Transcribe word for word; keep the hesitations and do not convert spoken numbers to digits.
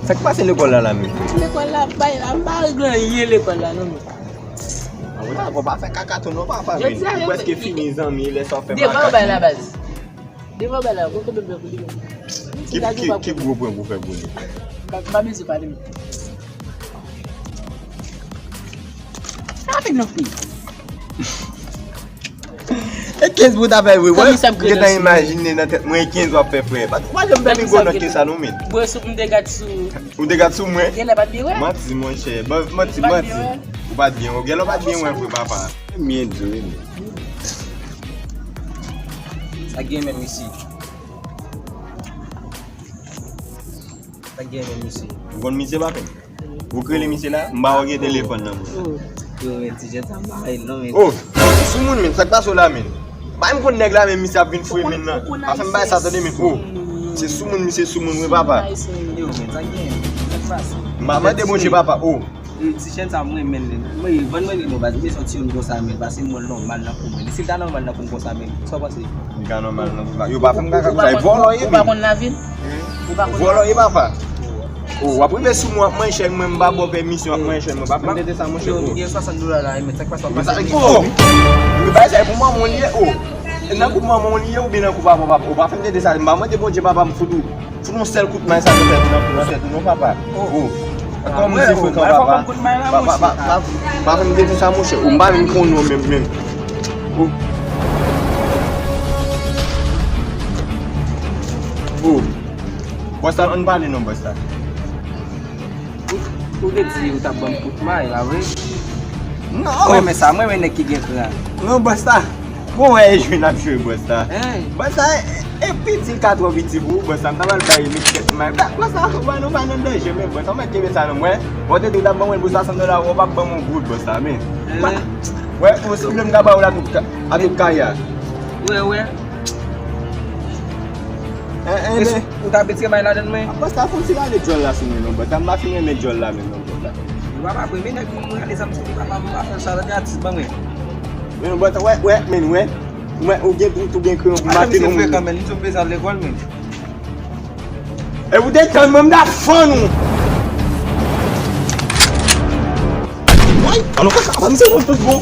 Sa k pase lekòl la la menm? Lekòl la, bay la, m pa regle anyen lekòl la non men. Mwen pa fè kaka tou non papa men. Ou prèske fini zanmi lè sa w fè kaka. Devan bay la baz. Devan bay la, mwen konbyen bèl pou li menm. Ki gwo pwen pou fè pou li? M pa bezwen pale menm. Sa vin nan fwi. E kenz pou ta fè vre. Mwen gentan imajine nan tèt mwen e kenz w ap fè frè. Ou pa janm fè pi gwo nòt ke sa non men. Bwè soup m te gad sou. Ou te gad sou mwen? Genlè pa t byen wè. Manti monchè. Manti manti. Ou pa t byen wè. Genlè w pa t byen wè vre papa. Mwen di wi men. Sa gen menm isi. Sa gen menm misye. Ou konn misye pa konn? Ou k rele misye la? M pa wè gen telefòn nan men. Yo men ti jèn sa m pa rele non men. Oh, se soumoun men, sa k pase w la men? Bay m konn nèg la men misye ap vin fouye men nan. Pa fè m bay sa tande men. Oh, se soumoun misye soumoun wi papa. Yo men sa gen, sa k pase? M pa mande Bondye papa. Oh. Ti chèn sa mwen renmen li. Mwen vann mwen li non baz, li bezwen ti youn konsa men, paske mwen nòmal nan kou mwen. Si l ta nòmal nan kou m konsa men, sa w panse? Li ka nòmal nan kou la. Yo pa fè m kaka konsa, e vòlò ye men. Ou pa konn lavi l? Ou pa konn lavi l? Vòlò ye papa. O, w ap rive sou mwen, w ap manje chèk mwen, m pa ba w pèmisyon, w ap manje chèk mwen. Pa fè m tete sa monchè. Yo, m gen swasant dola la, men sa k pase w ap pase. O, men bagay sa e pou manman w li ye, o. Nan kou manman w li ye oubyen nan kou papa w, papa? O, pa fè m tete sa, m pa mande Bondye papa m fout ou. Fout yon sèl kout may sa nan tèt ou, nan tèt ou non papa. Oh. Kòman se frekan papa? Pa fè m te di sa monchè. Ou m pa menm konnen w menm menm. Oh. Bòs la, ann pale non bòs la. Ou te di ou t ap ban m kout may, pa vre? Non. Mwen renmen sa, mwen renmen nèg ki gen kran. Non, bòs la. Bon, wè, e jwe n ap jwe, bòs la. Bòs la, e, e piti, l ka twò piti pou ou, bòs la. M ta pral bay li tèt may. Bòs la, ou pa, nou pa nan danje, men, bòs la. Ou mèt kenbe sa nan mwen. Bon, te di ou t ap ban mwen pou swasant dola, ou p ap ban mwen yon goud, bòs la, men. Wè, ou sanble m ka ba ou la tout ka-, a tout kay a. Wè, wè. Ou ta pete may ladan mwen? Bòs la, fè yon ti rale djòl la sou mwen, non, bòs la. M pa fin renmen djòl la, men, non, bòs la. Ou pa pa vre, men nèg moun rale zam sou li, papa, m pa fè sa, lòt atis ban mwen. Men, bòs, wè, wè, men, wè. Wè, ou gen, ou tou gen kreyon pou maten non moun. Frekan, men, li tou bezwen al lekòl, men. E ou detann mwen, m ta fann ou. Woy, alò, kaka, pa misye nou tout bon.